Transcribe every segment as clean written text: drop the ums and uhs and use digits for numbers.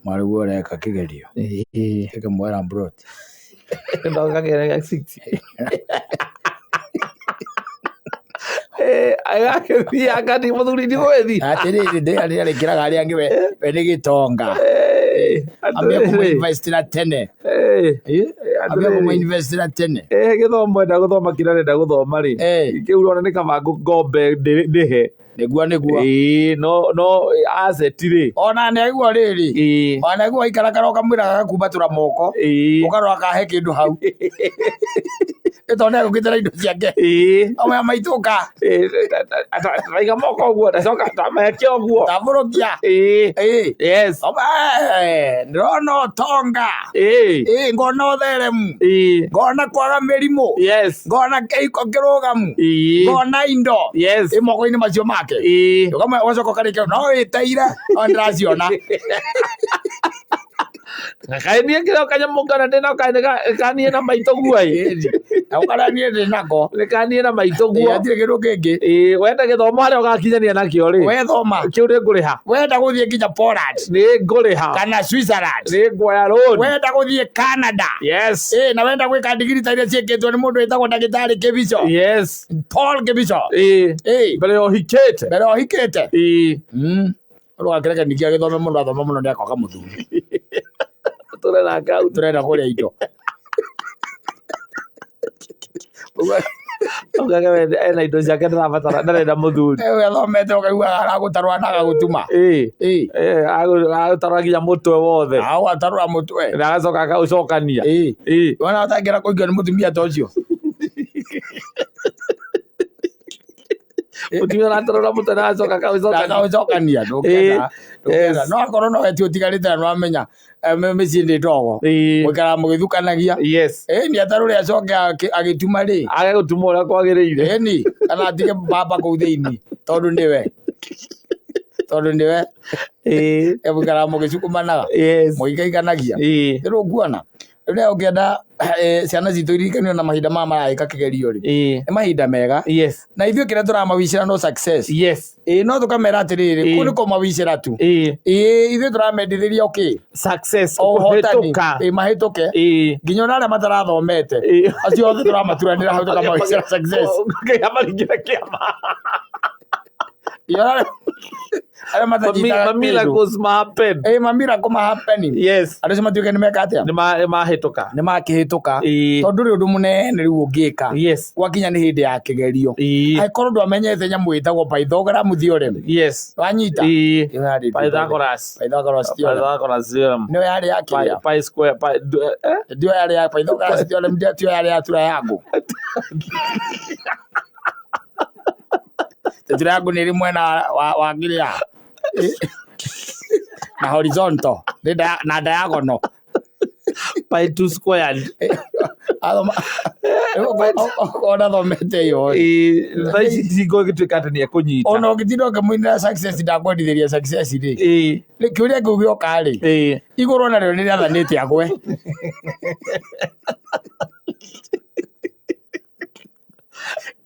Mwarĩguo ũreka kĩgerio ĩkamwera mbroti. Ndokagera 60. Agagĩthiĩ akati mũthuri ndigũgĩthiĩ. Atĩrĩrĩ, ndĩarĩkĩraga arĩa angĩ, we nĩ gĩtonga. Ambia kũmũinvestĩra tene. Ambia kũmũinvestĩra tene. Gĩthomo enda gũthoma kĩrĩa arenda gũthoma rĩ, kĩu ũrona nĩ kaba ngombe ndĩhe. Nĩguo, nĩguo. Ĩĩ, no asset rĩ. Ona nĩaigua rĩrĩ. Ona aigua waikarakara ũkamwĩra gagakumbatũra moko. Ũkarora kahe kĩndũ hau. Ĩ tondũ nĩagũkĩte na indo ciake. Amwe maitũ ũka. Taiga moko ũguo, ndacoka tameke ũguo. Tambũrũkia. Yes. Ndĩrona ũtonga. Ngona ũtheremu. Ngona kwaga mĩrimũ. Yes. Ngona kĩhiko kĩrũgamu. Ngona indo. Yes. Ĩ moko-inĩ macio make. Ũgacoka ũkarĩkia no wĩteire no ndĩraciona. Kaĩ niĩ kĩrĩa kanyamũ kana ndĩ nako kaĩ nĩ kaniĩ na maitũ guo ĩ. Nako karĩa niĩ ndĩ nako. Nĩ kaniĩ na maitũ guo. Hatirĩ kĩndũ kĩngĩ. Ĩĩ, wenda gĩthomo harĩa ũgakinyania nakĩo rĩ. We thoma. Kĩu nĩ ngũrĩha. Wenda gũthiĩ nginya Poland. Nĩ ngũrĩha. Kana Switzerland. Nĩ nguoya loan. Wenda gũthiĩ Canada. Yes. Ĩĩ, na wenda gwĩka ndigiri ta iria ciĩkĩtwo nĩ mũndũ wĩtagwo ndagĩtarĩ Kĩbico. Yes. Paul Kĩbico. Ĩĩ. Ĩĩ. Mbere ya ũhikĩte. Mbere ya ũhikĩte. Ĩĩ. Ũrũgakĩreke ningĩ agĩthome mũno, athoma mũno nĩakoga mũthuri. Tũrenda akaunti. Tũrenda kũrĩa indo. Augage we ena indo ciake ndarabatara, ndarenda mũthuri. We athomete ũkaigua aragũtarũra na agagũtuma. Ĩĩ. Ĩĩ. Agũtarũra nginya mũtwe wothe. Agũgatarũra mũtwe. Na agacoka akaũcokania. Ĩĩ. Ĩĩ. Wona ũtangĩenda kũhikio nĩ mũtumia ta ũcio. Mũtumia ũratarũra mũtwe na agacoka akaũcokania. Akaũcokania, ndũngĩenda. Ndũngĩenda. No akorwo no we tu ũtigarĩte na nĩwamenya mĩciĩ nĩ ndogo. Mũikaraga mũgĩthukanagia. Yes. Ĩni atarũre acoke agĩtuma rĩ. Age gũtuma ũrĩa kwagĩrĩire. Ĩni, kana atige baba kũu thĩinĩ tondũ nĩwe. Tondũ nĩwe. Mũikaraga mũgĩcukumanaga. Yes. Mũgĩikaikanagia. Rĩu ũkuona. Rĩu ũngĩenda ciana citũ iririkanio na mahinda maya maragĩka kĩgerio rĩ. Nĩ mahinda mega. Yes. Na ithuĩ kĩrĩa tũramawicĩra no success. Yes. Ĩĩ, no tũkamera atĩrĩrĩ, kũu nĩ kũmawicĩra tu. Ĩĩ. Ĩĩ, ithuĩ tũramendithĩria okĩ. Success. Ũhotani. Kũhĩtũka. Ĩĩ, mahĩtũke. Ĩĩ. Nginya ona arĩa matarathomete. Ĩĩ. Acio othe tũramaturanĩra hau tũkamawicĩra success. Nginya maringĩre kĩama. Nginya ona arĩa matanyitaga Ma kĩndũ. miracles ma happen. Ĩĩ, ma miracle ma happening. Yes. Andũ acio matuĩke nĩ meka atĩa? Nĩ mahĩtũka. Nĩ makĩhĩtũka. Ĩĩ. Tondũ ndũrĩ ũndũ mũnene rĩu ũngĩka. Yes. Gwakinya nĩ hĩndĩ ya kĩgerio. Ĩĩ. Angĩkorwo ndwamenyete nyamũ ĩtagwo Pythagoras theorem. Yes. Wanyita? Ĩĩ. Ĩyo yarĩ Pythagoras. Pythagoras theorem. Pythagoras theorem. Nĩyo yarĩ ya kĩrĩa? Pi square pi eh? Ndio yarĩ ya Pythagoras theorem, ndio tiyo yarĩ ya triangle. Triangle nĩ ĩrĩ mwena wa kĩrĩa? Na horizontal, nĩ na diagonal. Pi 2 squared. Athoma ona thomete ĩyo rĩ. Ĩĩ, thaa ici hingo ĩgĩtuĩka atĩ nĩ ekũnyita. Ona ũngĩtinda ũkĩmũinĩra success ndakwendithĩria success rĩ. Ĩĩ. Rĩ, kĩũria kĩu gĩoka rĩ. Ĩĩ. Igũrũ narĩo nĩ rĩathanĩte agwe.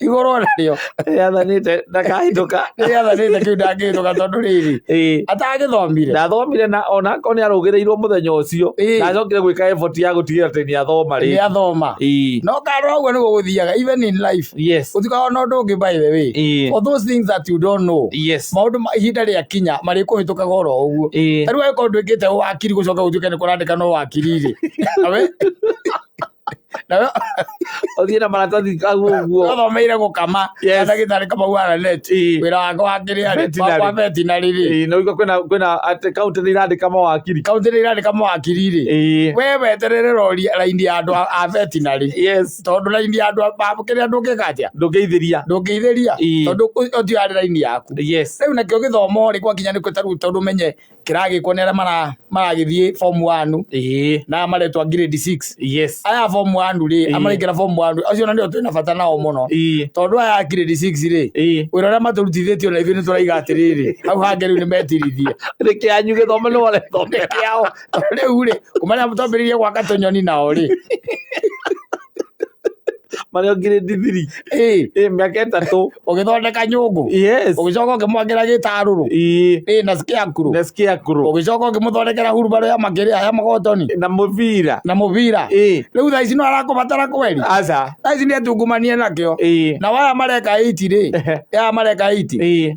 Igũrũ narĩo. Rĩathanĩte ndakahĩtũka. Rĩathanĩte kĩu ndangĩhĩtũka tondũ rĩrĩ. Ĩĩ. Atagĩthomire. Ndathomire na ona akorwo nĩ arũgĩrĩirwo mũthenya ũcio. Ĩĩ. Ndacokire gwĩka effort ya gũtigĩrĩra atĩ nĩ athoma rĩngĩ. Nĩ athoma. Ĩĩ. No karora ũguo nĩguo gũthiaga even in life. Yes. Gũtikoragwo na ũndũ ũngĩ by the way. Ĩĩ. For those things that you don't know. Yes. Maũndũ ma ihinda rĩakinya marĩkũhĩtũkaga oro ũguo. Ĩĩ. Ta rĩu angĩkorwo ndwĩkĩte ũwakiri gũcoka gũtuĩke nĩ kũrandĩka no wakiri rĩ. Nawe nawe Ũthiĩ na maratathi kau ũguo. Wathomeire gũkama. Yes. Ndagĩtarĩ Kamau wa Lanet. Ĩĩ. Wĩra wake wa kĩrĩa rĩ, Veterinary. wa veterinary rĩ. Ĩĩ, no kwĩna atĩ kaunti nĩ irandĩka mawakiri. Kaunti nĩ irandĩka mawakiri rĩ. Ĩĩ. We weterere rori raini ya andũ a veterinary. Yes. Tondũ raini ya andũ a kĩrĩa ndũngĩka atĩa? Ndũngĩithĩria. Ndũngĩithĩria. Ĩĩ. Tondũ ũcio yarĩ raini yaku. Yes. Rĩu nakĩo gĩthomo rĩ gwakinya nĩ ta rĩu tondũ menye kĩragĩkwo nĩ arĩa maragĩthiĩ form 1 Ĩĩ. na maretwa grade 6. Yes. Aya form 1 rĩ, Ĩĩ. amaraingĩra form 1 acio na nĩo twĩna bata nao mũno. Ĩĩ. Tondũ aya a grade 6 rĩ, Ĩĩ. wĩra ũrĩa matũrutithĩtie ona ithuĩ nĩ tũraiga atĩrĩrĩ, hau hangĩ rĩu nĩ metirithie. Nĩ kĩanyu gĩthomo nĩ warethomera. Kĩao. Tondũ rĩu rĩ, kuma rĩrĩa twambĩrĩirie gwaka tũnyoni nao rĩ. Marĩ o grade 3. Ĩĩ. Ĩ mĩaka 3. Ũgĩthondeka nyũngũ. Yes. Ũgĩcoka ũkĩmwakĩra gĩtarũrũ. Ĩĩ. Ĩĩ na scarecrow. Na scarecrow. Ũgĩcoka ũkĩmũthondekera hurubaro ya makĩrĩa ya magotoni. Na mũbira. Na mũbira. Ĩĩ. Rĩu thaa ici no arakũbatara kweri. Aca. Thaa ici nĩ atungumanie nakĩo. Ĩĩ. Na waya mareka 8 rĩ. Aya mareka 8. Ĩĩ.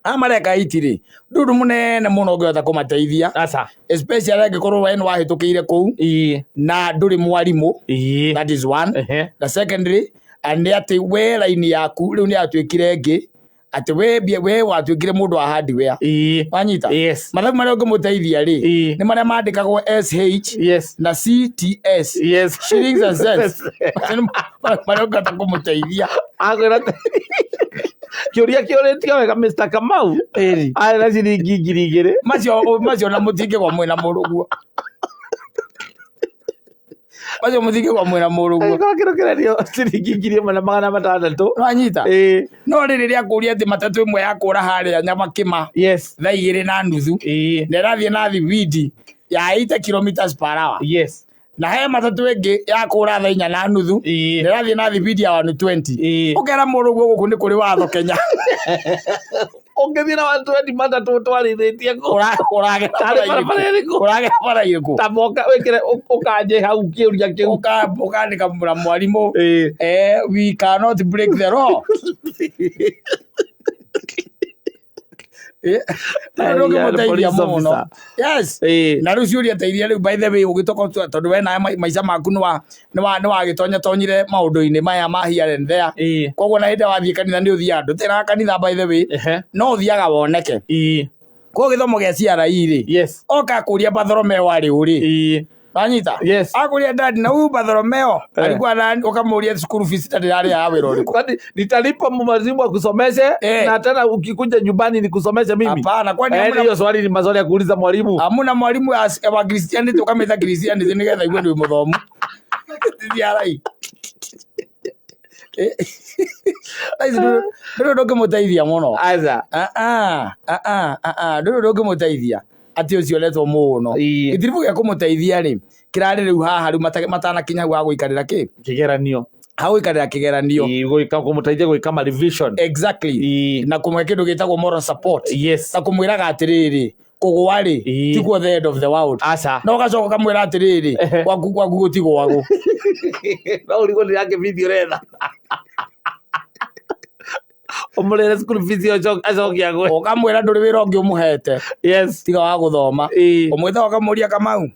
Aya mareka 8 rĩ. Ndũrĩ ũndũ mũnene mũno ũngĩhota kũmateithia. Aca. Especially angĩkorwo we nĩ wahĩtũkĩire kũu Ĩĩ. na ndũrĩ mwarimũ. Ĩĩ. That is one. Ehe. Na secondly, nĩ atĩ we raini yaku rĩu nĩ yatuĩkire ĩngĩ, atĩ we watuĩkire mũndũ wa hardware. Ĩĩ. Wanyita? Yes. Mathabu marĩa ũngĩmũteithia rĩ, Ĩĩ. nĩ marĩa mandĩkagwo SH Yes. na CTS. Yes. Shillings and cents. Marĩa ũngĩhota kũmũteithia. Akwĩra kĩũria kĩũrĩtio wega Mr. Kamau. Ĩĩ. Arĩ na ciringi 2,000. Macio na mũtingĩgwa mwĩna mũrũguo. Macio mũtingĩgwa mwĩna mũrũguo. Angĩkorwo kĩndũ kĩrendio ciringi 1,600. Wanyita? Ĩĩ. No rĩrĩ rĩa kũũria atĩ matatũ ĩmwe ya kũra harĩa Nyamakĩma Yes. thaa 2:30 Ĩĩ. na ĩrathiĩ na thibindi ya 80 kilometers per hour. Yes. Na he matatũ ĩngĩ ya kũra thaa 4:30 Ĩĩ. na ĩrathiĩ na thibindi ya 120. Ĩĩ. Ũkera mũrũguo gũkũ nĩ kũrĩ watho Kenya. Ũngĩthiĩ na 120 matatũ ũtwarithĩtie kũ? Ũragera Tarĩ barabara ĩrĩkũ? Ũragera bara ĩrĩkũ? Ta moka wĩkĩre ũkanje hau kĩũria kĩu. Ũkandĩka na mwarimũ. Ĩĩ. We cannot break the law. Ndũngĩmũteithia Police mũno. officer. Yes. Ĩĩ. Na rĩu ciũria ta iria rĩu by the way ũgĩtoka tondũ we nawe maica maku nĩ wagĩtonya tonyire maũndũ-inĩ maya ma here and there. Ĩĩ. Koguo na hĩndĩ ĩrĩa wathiĩ kanitha nĩ ũthiaga, ndũtĩraga kanitha by the way, Ehe. no ũthiaga woneke. Ĩĩ. Koguo gĩthomo gĩa CRE rĩ, Yes. oka kũria Bartholomeo arĩ ũ rĩ, Ĩĩ. wanyita? Yes. Akũria dadi na huyu Bartholomeo alikuwa nani, ũkamũria school fees ta ndĩrarĩhaga wĩra ũrĩkũ? Kwani nitalipa mwalimu akusomeshe na tena ukikuja nyumbani nikusomeshe mimi? Hapana, kwani hamna Hiyo swali ni maswali ya kuuliza mwalimu. Hamuna mwalimu wa Christianity ukamĩta Christianity nĩgetha igue ndwĩ mũthomu. CRE. Thaa ici ndũrĩ ũndũ ũngĩmũteithia mũno. Aca. Ndũrĩ ũndũ ũngĩmũteithia atĩ ũcio ũretwo mũno. Ĩĩ. Gĩtiribũ gĩa kũmũteithia rĩ, kĩrarĩ rĩu haha rĩu matanakinya hau ha gũikarĩra kĩ? Kĩgeranio. Ha gũikarĩra kĩgeranio. Ĩĩ, kũmũteithia gwĩka ma revision. Exactly. Ĩĩ. Na kũmũhe kĩndũ gĩtagwo moral support. Yes. Na kũmwĩraga atĩrĩrĩ, kũgũa rĩ, Ĩĩ. tikuo the end of the world. Aca. Na ũgacoka ũkamwĩra atĩrĩrĩ, gwaku gũtigũagwo. No ũrigwo nĩ yake bithi ũretha. Ũmũrĩre school fees ĩyo acoke agwe. Ũkamwĩra ndũrĩ wĩra ũngĩ ũmũhete. Yes. Tiga wa gũthoma. Ĩĩ. Ũmwĩtaga ũkamũria Kamau,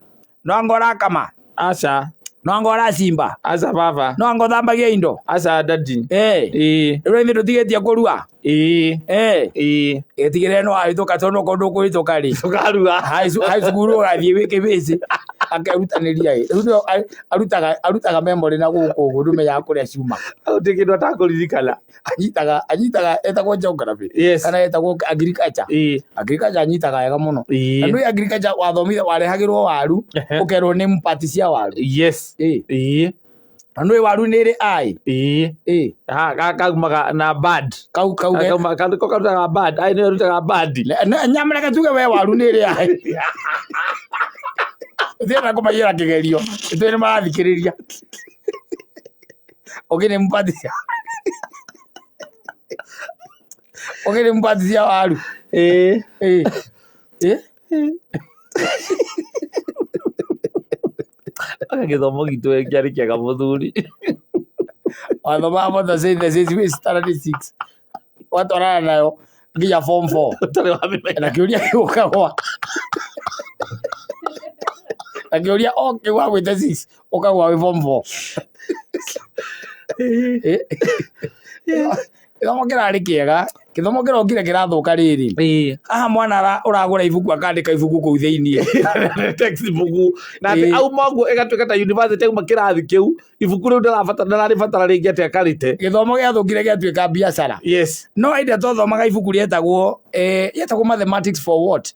no anga ũrakama? Aca. No anga ũracimba? Aca baba. No anga ũthambagia indo? Aca daddy. Ĩĩ. Ĩĩ. Rĩu ithuĩ tũtigĩtie kũrua? Ĩĩ. Ĩĩ. Ĩĩ. Gĩtigĩrĩre nĩ wahĩtũka tondũ okorwo ndũkũhĩtũka rĩ, Tũkarua. high school ũgathiĩ wĩ kĩbĩcĩ. Akerutanĩria ĩ. Rĩu nĩo arutaga memory na gũkũ ũguo ndũmenyaga kũrĩa ciuma. Gũtirĩ kĩndũ atakũririkana. Anyitaga etagwo geography. Yes. Kana etagwo agriculture. Ĩĩ. Agriculture anyitaga wega mũno. Ĩĩ. Na nĩ agriculture wathomire warehagĩrwo waru, ũkerwo nĩ part cia waru. Yes. Ĩĩ. Ĩĩ. Na nĩ waru nĩ ĩrĩ eye. Ĩĩ. Ĩĩ. Ha, kaumaga na bad. Kau, kau ge- Kauma, ko karutaga bad. Ai, nĩyo ĩrutaga bad. Nyama reke tuge we waru nĩ ĩrĩ eye. Ũtirenda kũmaiyĩra kĩgerio. Ithuĩ nĩ marathikĩrĩria. Ũngĩ nĩ mpati cia Ũngĩ nĩ mpati cia waru. Ĩĩ. Ĩĩ. Ĩĩ. Aka gĩthomo gitũ kĩarĩ kĩega mũthuri. Wathomaga photosynthesis wĩ standard 6. Watwarana nayo nginya form 4. Ũtarĩ wamĩmenya. Na kĩũria kĩu ũkagwa. Na kĩũria o kĩu wagwĩte 6 ũkagwa wĩ form 4. Ĩĩ. Gĩthomo kĩrarĩ kĩega, gĩthomo kĩrokire kĩrathũka rĩrĩ. Ĩĩ. Haha mwana ũragũra ibuku akandĩka ibuku kũu thĩiniĩ. Textbook. Na atĩ Ĩĩ. auma ũguo ĩgatuĩka ta university auma kĩrathi kĩu, ibuku rĩu ndararĩbatara rĩngĩ atĩ akarĩte. Gĩthomo gĩathũkire gĩatuĩka biacara. Yes. No hĩndĩ ĩrĩa twathomaga ibuku rĩetagwo mathematics for what?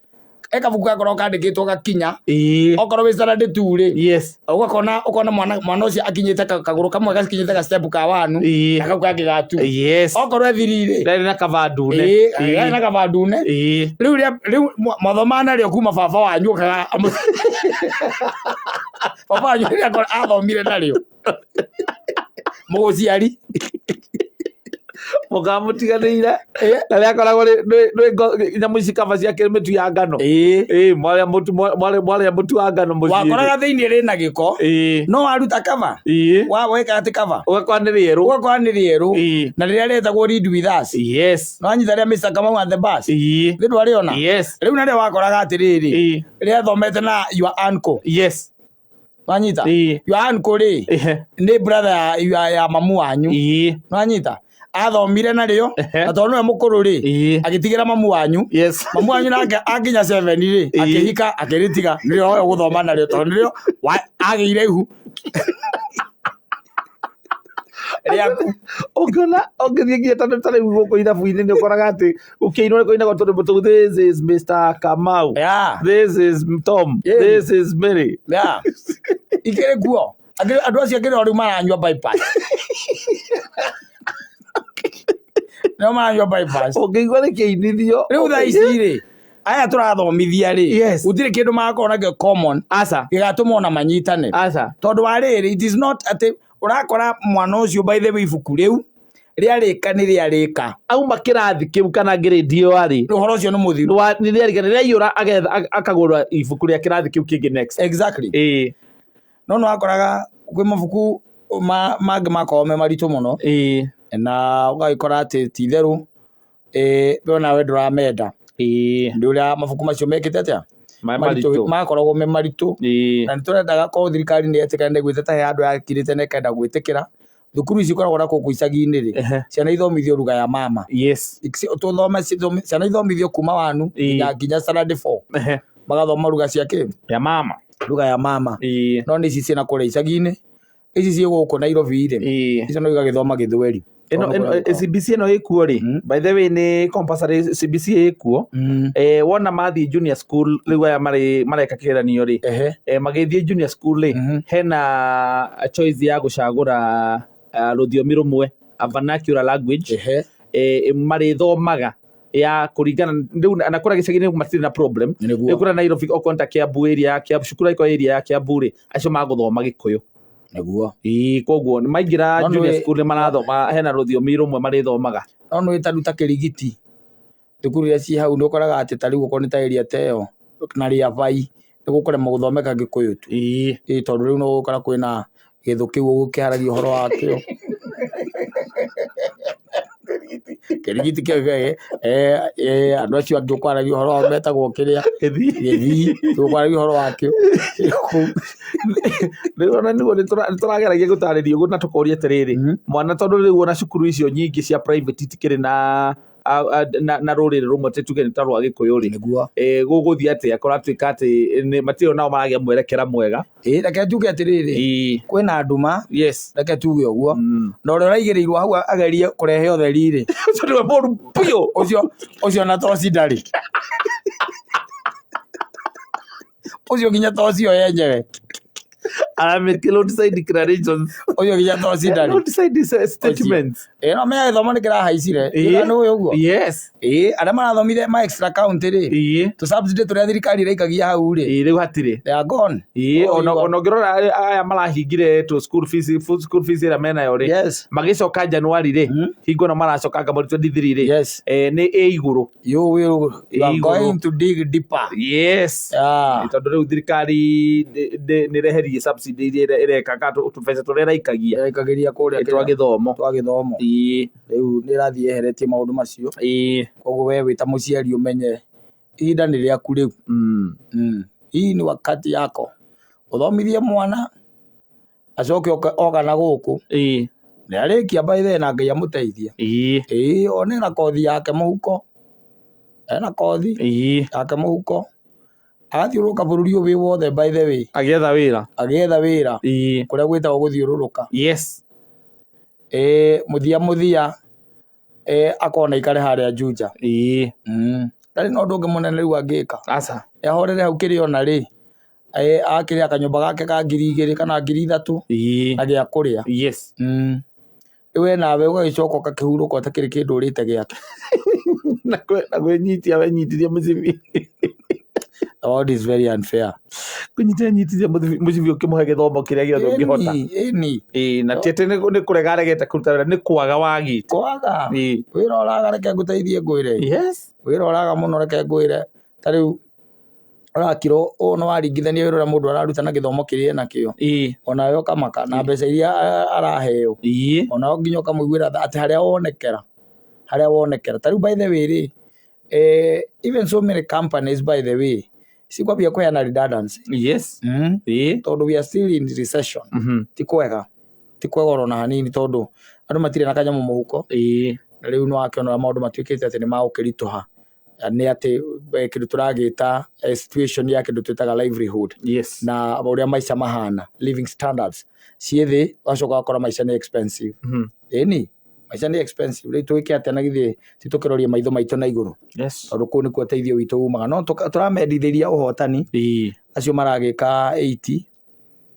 He kabuku gakoragwo kandĩkĩtwo gakinya. Ĩĩ. Okorwo wĩ standard 2 rĩ. Yes. Ũgakona, ũkona mwana ũcio akinyĩte kagũrũ kamwe gakinyĩte ga step ka 1, Ĩĩ. na kau kangĩ ga 2. Yes. Okorwo e 3 rĩ. Ndarĩ na kaba ndune. Ĩĩ, ndarĩ na kaba ndune. Ĩĩ. Rĩu rĩa, rĩu mwathomaga narĩo kuma baba wanyu okaga baba wanyu rĩrĩa athomire narĩo. Mũgũciari. Mũkamũtiganĩire na rĩakoragwo nyamũ ici kaba ciake mĩtu ya ngano. Ĩĩ. Ĩĩ, mwarĩa mũtu wa ngano mũciĩ. Wakoraga thĩinĩ rĩna gĩko. Ĩĩ. No waruta kaba. Ĩĩ. Weka atĩ kaba. Ũgakora nĩ rĩerũ. Ũgakora nĩ rĩerũ. Ĩĩ. Na rĩrĩa rĩetagwo Read With Us. Yes. Nĩwanyita rĩa Mr. Kamau and the Bus. Ĩĩ. Thĩ ndwarĩona? Yes. Rĩu narĩo wakoraga atĩrĩrĩ. Ĩĩ. Rĩathomete na your uncle. Yes. Wanyita? Ĩĩ. Your uncle rĩ, Ehe. nĩ brother ya mamu wanyu. Ĩĩ. Nĩwanyita? Athomire narĩo, Ehe. na tondũ nĩwe mũkũrũ rĩ, Ĩĩ. agĩtigĩra mamu wanyu. Yes. Mamu wanyu nake akinya 7 rĩ, Ĩĩ. akĩhika, akĩrĩtiga. Nĩrĩo oe gũthoma narĩo tondũ nĩrĩo agĩire ihu. Rĩaku. Ũngĩona ũngĩthiĩ nginya tondũ ta rĩu gũkũ irabu-inĩ nĩ ũkoraga atĩ gũkĩinwo nĩ kũinagwo tũrwĩmbo tũu, this is Mr. Kamau. Yeah. This is Tom. Yeah. This is Mary. Yeah. Ikĩrĩ kuo. Andũ acio akĩrĩ o rĩu maranyua bypass. Nĩo maranyua bypass. Ũngĩigua rĩkĩinithio. Rĩu thaa ici rĩ, aya tũrathomithia rĩ, Yes. gũtirĩ kĩndũ magakorwo nakĩo common Aca. gĩgatũma ona manyitane. Aca. Tondũ wa rĩrĩ, it is not atĩ ũrakora mwana ũcio by the way ibuku rĩu rĩarĩka nĩ rĩarĩka. Auma kĩrathi kĩu kana grade ĩyo arĩ. Ũhoro ũcio nĩ mũthiru. Nĩ rĩarĩka nĩ rĩaiyũra agetha akagũra ibuku rĩa kĩrathi kĩu kĩngĩ next. Exactly. Ĩĩ. No nĩ wakoraga kwĩ mabuku mangĩ makoragwo me maritũ mũno. Ĩĩ. Na ũgagĩkora atĩ ti itherũ, we nawe ndũramenda. Ĩĩ. Nĩ ũrĩa mabuku macio mekĩte atĩa? Me maritũ. Makoragwo me maritũ. Ĩĩ. Na nĩ tũrendaga korwo thirikari nĩ yetĩkĩra nĩ ĩgwĩte ta he handũ yakirĩte na ĩkenda gwĩtĩkĩra. Thukuru ici ikoragwo na gũkũ icagi-inĩ rĩ, Ehe. ciana ithomithio lugha ya mama. Yes. Tũthome ciana ithomithio kuma wanu Ĩĩ. nginya standard 4. Ehe. Magathoma lugha cia kĩ? Ya mama. Lugha ya mama. Ĩĩ. No nĩ ici ciĩna kũrĩa icagi-inĩ. Ici ciĩ gũkũ Nairobi rĩ, Ĩĩ. icio no igagĩthoma gĩthweri. Ĩno CBC ĩno ĩkuo rĩ, by the way nĩ compulsory CBC ĩkuo. Wona mathiĩ junior school rĩu aya marĩ mareka kĩgeranio rĩ, Ehe. Magĩthiĩ junior school rĩ, hena choice ya gũcagũra rũthiomi rũmwe, a vernacular language. Ehe. Marĩthomaga ya kũringana rĩu na kũrĩa gĩcagi-inĩ matirĩ na problem. Nĩguo. Rĩu kũrĩa Nairobi okorwo nĩ ta Kiambu area ya Kiambu, cukuru angĩkorwo area ya Kiambu rĩ, acio magũthoma Gĩkũyũ. Nĩguo. Ĩĩ, koguo nĩ maingĩra No nĩ junior school nĩ marathoma hena rũthiomi rũmwe marĩthomaga. No nĩ ta rĩu ta Kĩrigiti, thukuru iria ciĩ hau nĩ ũkoraga atĩ ta rĩu okorwo nĩ ta area ta ĩyo na Rĩabai nĩ gũkũremwo gũthomeka Gĩkũyũ tu. Ĩĩ. Ĩĩ, tondũ rĩu no ũgũkora kwĩna gĩthũ kĩu ũgũkĩaragia ũhoro wakĩo. Kĩrigiti kĩu andũ acio angĩ ũkwaragia ũhoro wao metagwo kĩrĩa? Gĩthii. Gĩthii, ũkwaragia ũhoro wakĩo. Rĩu ona nĩguo nĩ tũrageragia gũtarĩria ũguo na tũkoria atĩrĩrĩ, mwana tondũ rĩu ona cukuru icio nyingĩ cia private itikĩrĩ na rũrĩrĩ rũmwe tuge nĩ ta rwa Gĩkũyũ rĩ. Nĩguo. Gũgũthiĩ atĩa kũratuĩka atĩ matirĩ nao maragĩa mwerekera mwega. Ĩĩ, reke njuge atĩrĩrĩ, Ĩĩ. kwĩna nduma, Yes. reke tuge ũguo. Na ũrĩa ũraigĩrĩirwo hau agerie kũrehe ũtheri rĩ. Ũcio nĩwe mũru biũ. Ũcio na toci ndarĩ. Ũcio nginya toci ĩyo yenyewe. Aramĩtie roadside declarations. Ũcio nginya toci ndarĩ. Roadside statements. Ĩĩ, no menya gĩthomo nĩ kĩrahaicire. Ĩĩ. Nĩ ũĩ ũguo? Yes. Ĩĩ, arĩa marathomire ma extra county rĩ, Ĩĩ. tũ subsidy tũrĩa thirikari ĩraikagia hau rĩ, Ĩĩ, rĩu hatirĩ. they are gone. Ĩĩ, Oh, you are- ona ũngĩrora aya marahingire tũ school fees, school fees ĩrĩa menayo rĩ, Yes. magĩcoka January rĩ, hingo ĩno maracokanga mweri 23 rĩ, Yes. nĩ ĩ igũrũ. You will, you are Ĩĩ, igũrũ. going to dig deeper. Yes. Yeah. Tondũ rĩu thirikari nĩ ĩreheririe subsidy iria ĩreka ka tũbeca tũrĩa ĩraikagia. Ĩraikagĩria kũrĩa Twa gĩthomo. Twa gĩthomo. Ĩĩ. Rĩu nĩ ĩrathiĩ yeheretie maũndũ macio. Ĩĩ. Koguo we wĩ ta mũciari ũmenye ihinda nĩ rĩaku rĩu. Hii ni wakati yako. Ũthomithie mwana acoke oka na gũkũ. Ĩĩ. Nĩ arĩkia by the way na Ngai amũteithie. Ĩĩ. Ĩĩ, one na kothi yake mũhuko. Ena kothi Ĩĩ. yake mũhuko. Agathiũrũrũka bũrũri ũyũ wĩ wothe by the way. Agĩetha wĩra. Agĩetha wĩra. Ĩĩ. Kũrĩa gwĩtagwo gũthiũrũrũka. Yes. Ĩĩ, mũthia mũthia, akona ikare harĩa Juja. Ĩĩ. Ndarĩ na ũndũ ũngĩ mũnene rĩu angĩka. Aca. Ahorere hau kĩrĩa ona rĩ, akĩrĩa kanyũmba gake ka 2,000 kana 3,000 Ĩĩ. na gĩa kũrĩa. Yes. Rĩu we nawe ũgagĩcoka ũgakĩhurũka ũtakĩrĩ kĩndũ ũrĩte gĩake. Na kwĩnyitia wenyitirie mũcibi. The world is very unfair. Kũnyitithia nyitithia mũcibi ũkĩmũhe gĩthomo kĩrĩa gĩothe ũngĩhota. Ĩni, ĩni. Ĩĩ, na ti atĩ nĩ kũrega aregete kũruta wĩra, nĩ kwaga wagĩte. Kwaga. Ĩĩ. Wĩra ũraga reke ngũteithie ngwĩre. Yes. Wĩra ũraga mũno reke ngwĩre. Ta rĩu ũrakirwo ũũ nĩ waringithania wĩra ũrĩa mũndũ araruta na gĩthomo kĩrĩa enakĩo. Ĩĩ. Onawe ũkamaka na mbeca iria araheo. Ĩĩ. Onawe nginya ũkamũiguĩra tha atĩ harĩa wonekera. Harĩa wonekera. Ta rĩu by the way rĩ, even so many companies by the way cikwambia kũheana redundancy. Yes. Ĩĩ. Tondũ we are still in recession. Ti kwega. Ti kwega oro na hanini tondũ andũ matirĩ na kanyamũ mũhuko. Ĩĩ. Na rĩu nĩ wakĩona ũrĩa maũndũ matuĩkĩte atĩ nĩ magũkĩritũha. Nĩ atĩ kĩndũ tũragĩta situation ya kĩndũ twĩtaga livelihood. Yes. Na ũrĩa maica mahana, living standards ciĩ thĩ, ũgacoka ũgakora maica nĩ expensive. Ĩni, maica nĩ expensive. Rĩu twĩke atĩa na githĩ ti tũkĩrorie maitho maitũ na igũrũ. Yes. Tondũ kũu nĩkuo ũteithio witũ umaga. No tũramendithĩria ũhotani. Ĩĩ. Acio maragĩka 80.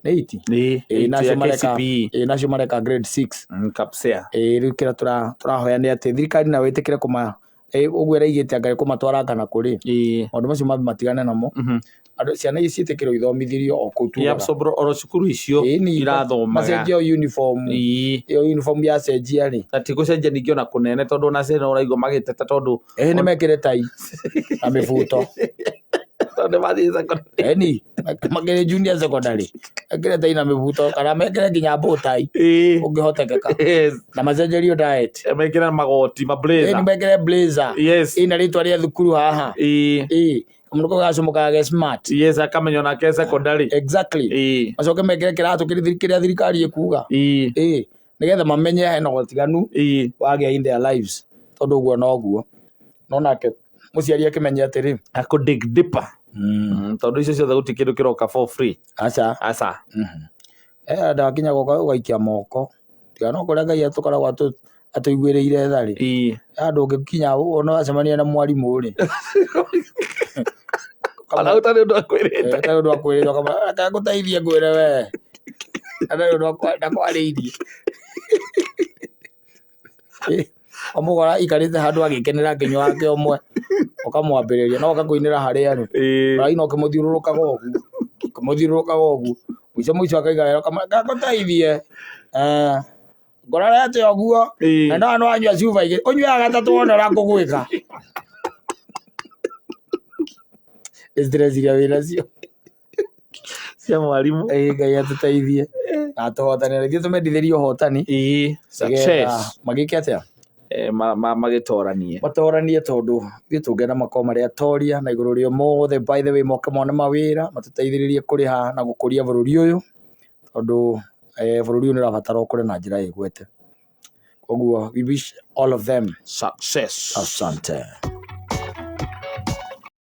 Nĩ 80? Ĩĩ. Ĩĩ, na acio Ya mareka, KCPE. ĩĩ, na acio mareka grade 6. Kapsea. Ĩĩ, rĩu kĩrĩa tũrahoya nĩ atĩ thirikari nayo ĩtĩkĩre kũma, ũguo ĩraigĩte anga ĩkũmatwara kana kũrĩ. Ĩĩ. Maũndũ macio mambe matigane namo. Andũ, ciana ici ciĩtĩkĩrwo ithomithirio o kũu tugaga. Absorb oro cukuru icio Ĩĩ, irathomaga. Macenjie o uniform. Ĩĩ. Ĩyo uniform yacenjia rĩ. Na ti gũcenjia ningĩ ona kũnene tondũ ona ciana ũraigua magĩteta tondũ Ĩĩ, nĩ mekĩre tai na mĩbuto. Tondũ nĩ mathiĩ secondary. Ĩni, makĩrĩ junior secondary. Mekĩre tai na mĩbuto kana mekĩre nginya bow tie. Ĩĩ. Ũngĩhotekeka. Yes. Na macenjerio diet. Mekĩre magoti, ma blazer. Ĩni, mekĩre blazer. Yes. Ĩna rĩtwa rĩa thukuru haha. Ĩĩ. Ĩĩ. Kamũndũ kau gacomũkaga ge smart. Yes, akamenya onake secondary. Exactly. Ĩĩ. Macoke mekĩre kĩratũ kĩrĩa thirikari ĩkuga. Ĩĩ. Ĩĩ. Nĩgetha mamenye hena ũtiganu Ĩĩ. wagĩa in their lives. Tondũ ũguo noguo. No nake mũciari akĩmenye atĩrĩ. Akũ dig deeper. Tondũ icio ciothe gũtirĩ kĩndũ kĩroka for free. Aca. Aca. Ndakinya gũka ũgaikia moko. Tiga no kũrĩa Ngai atũkoragwo atũiguĩrĩire tha rĩ. Ĩĩ. Handũ ũngĩkinya ona wacemania na mwarimũ rĩ. Ona ũtarĩ ũndũ akwĩrĩte. Ũtarĩ ũndũ akwĩrĩte, ũkamwĩra, Reke ngũteithie ngwĩre we. Ũtarĩ ũndũ ndakwarĩirie. Ũmũkora aikarĩte handũ agĩkenera akĩnyua wake ũmwe, ũkamwambĩrĩria, no ũgakũinĩra harĩa arĩ. Ĩĩ. Ũraina ũkĩmũthiũrũrũkaga ũguo, ũkĩmũthiũrũrũkaga ũguo, mũico mũico akaiga wega, ũkamwĩra, Reke ngũteithie. Ngororete ũguo, Ĩĩ. na no wanyua cuba igĩrĩ, ũnyuaga gatatũ wone ũrĩa ngũgwĩka. Nĩ stress iria wĩnacio. Cia mwarimũ. Ĩĩ, Ngai atũteithie na atũhotanĩre. Ithuĩ tũmendithĩrie ũhotani. Ĩĩ, Nĩgetha success. magĩke atĩa? Magĩtoranie. Matoranie tondũ ithuĩ tũngĩenda makorwo marĩ atoria na igũrũ rĩa mothe, by the way, moke mone mawĩra, matũteithĩrĩrie kũrĩha na gũkũria bũrũri ũyũ, tondũ bũrũri ũyũ nĩ ũrabatara ũkũre na njĩra ĩgwete. Koguo we wish all of them success. Asante.